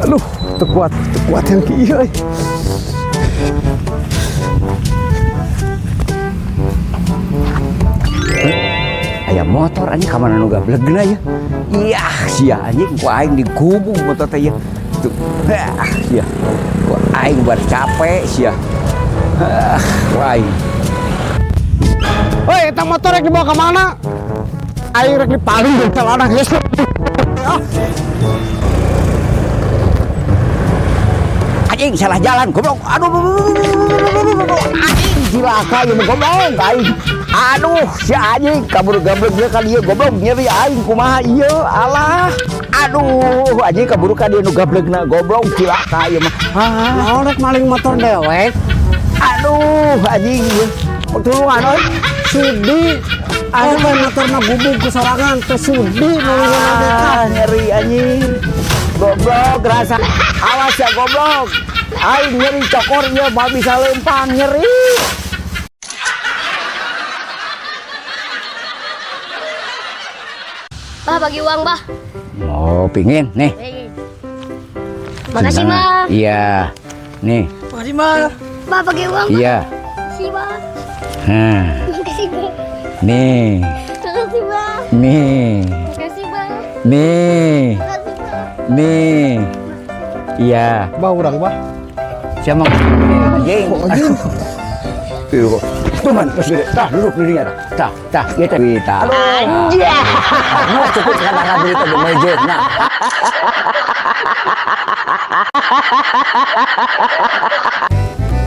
Aduh, teu kuat yang kieu euy. Aya motor anjing ka mana nu gablegna ya? Iyah, sia anjing ku aing digubung motor teh ya. Tuh, ah, sia. Ku aing bar capek sia. Ah, ku aing. Woi, eta motor rek dibawa ka mana? Aing rek dipaling di celana geus. Ah. Anjing salah jalan goblok. Aduh, anjing cilaka ieu mah goblok aing. Aduh, si anjing kabur gablek dia kan ieu goblok nyeri aing kumaha ieu alah. Aduh, anjing kabur ka dieu nu gablegna goblok cilaka ieu mah. Ah, Naon rek maling motor dewek? Aduh, anjing ieu. Tulungan euy. Sudi. Aing mah motorna gubug ku sorangan teh sudi nulungan Ah, nyeri anjing. Goblok rasa. Awas ya goblok. Aing nyeri cokor ieu mah bisa lempang nyeri. Bah, bagi uang, Bah. Oh, pingin nih. Makasih, Bah. Iya. Nih. Makasih, Bah. Bah, bagi uang, Bah. Iya. Makasih, Bah. Nah. Makasih, Bah. Nih. Makasih, Bah. Nih. Makasih, Bah. Nih. Makasih, Bah. Nih. Iya. Bah, urang, Bah. Siapa? Anjing. Anjing. Tuh, tuh man, terus gede. Tah, duduk dirinya. Tah, tah, ieu teh. Tah. Anjing. Nah, cukup sekarang berita di meja. Nah.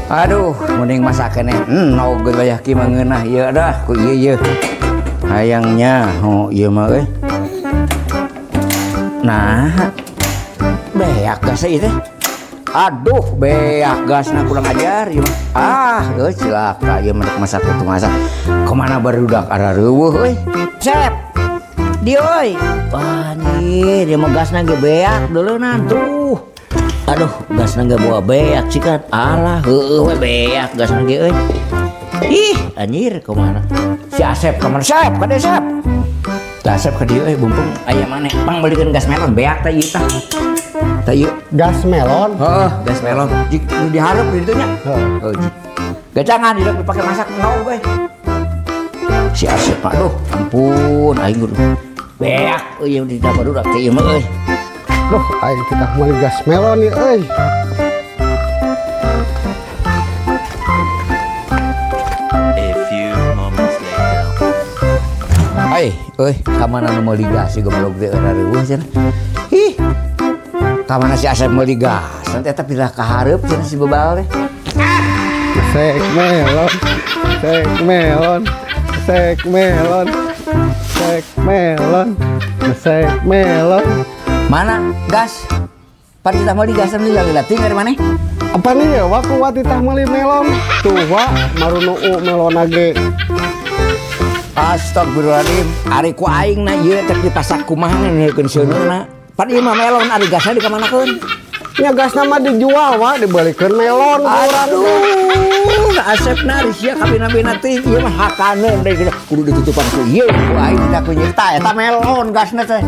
Aduh, mending masak keneh. No geus bayah ki mah ngeunah ieu dah, ku ieu ieu. Hayangnya, oh ieu mah euy. Nah, beak gas ieu teh. Aduh, beak gasna kurang ajar ieu mah. Ah, euy cilaka ieu mah masak itu masak. Kemana barudak arareuweuh euy. Sep. Dia euy. Wah, anjir, ieu mah gasna ge beak deuleunan tuh. Aduh, gasna ge bawa beak sih kan. Alah, heueuh we beak gasna ge euy. Ih, anjir kemana? Si Asep kemana? Sep, ka dieu Sep. Tah Asep ka dieu euy, bumpung aya maneh. Pang belikeun gas melon beak teh ieu tah. Tah ieu gas melon. Heeh, gas melon. Jik nu dihareup di ditu nya. Heeh. Heuh, jik. Gacangan dieu dipake masak mau euy. Si Asep aduh, ampun aing kudu beak euy di barudak teh ieu mah euy. Duh, aing kita meuli gas melon ieu euy. A few moments later. Hai, euy, ka mana nu meuli gas si goblok teh euy cenah. Ih. Ka mana si Asep meuli gas? Nanti eta pindah ka hareup cenah si bebal teh. Sek melon, sek melon, sek melon, sek melon, sek melon. Mana gas? Pan kita meuli gas meuli lagi latih dari mana? Apa nih ya? Waku wati tah meuli melon. Tuh wa marunu melon age. Astagfirullahaladzim. Ari ku aing na ieu teh dipasak kumaha neukeun seuneuna. Pan ieu mah melon ari gasna dikamanakeun? Nya gasna mah dijual wa dibalikeun melon ku urang. Aduh, asepna ari sia kabina-bina teh ieu mah hakaneun deui kudu ditutupan ku ieu ku aing teh ku nyerita eta melon gasna teh.